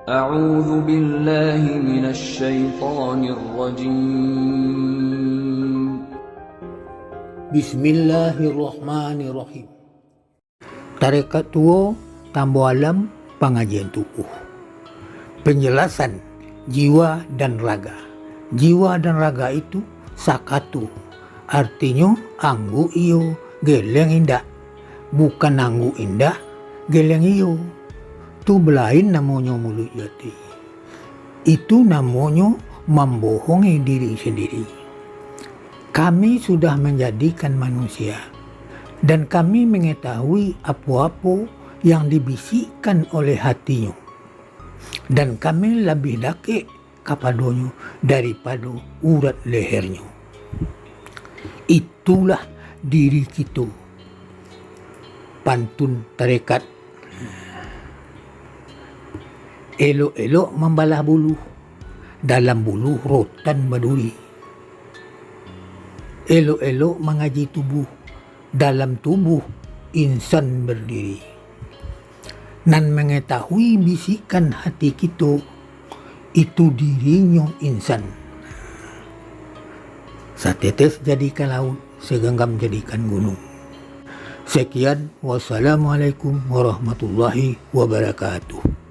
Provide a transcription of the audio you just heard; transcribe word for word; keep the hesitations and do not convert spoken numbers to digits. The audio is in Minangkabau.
أعوذ بالله من الشيطان الرجيم. Bismillahirrahmanirrahim. Tarekat tuo, Tambo Alam, pangajian tubuh. Penjelasan jiwa dan raga. Jiwa dan raga itu sakato, artinyo angguak iyo, geleng indak. Bukan angguak indak, geleng iyo. Tu balain namonyo muluik jo ati. Itu namonyo mambohongi diri sandiri. Kami sudah manjadikan manusia, dan Kami mangatahui apo-apo yang dibisikkan oleh hatinyo, dan Kami labiah dakek kapadonyo daripado urat lehernyo. Itulah diri kito. Pantun tarekat. Elok-elok mambalah buluah, dalam buluah rotan baduri. Elok-elok mangaji tubuah, dalam tubuah insan badiri. Nan mangatahui bisikan hati kito, itu dirinyo insan. Satetes jadikan lauik, saganggam jadikan gunuang. Sekian, wassalamualaikum warahmatullahi wabarakatuh.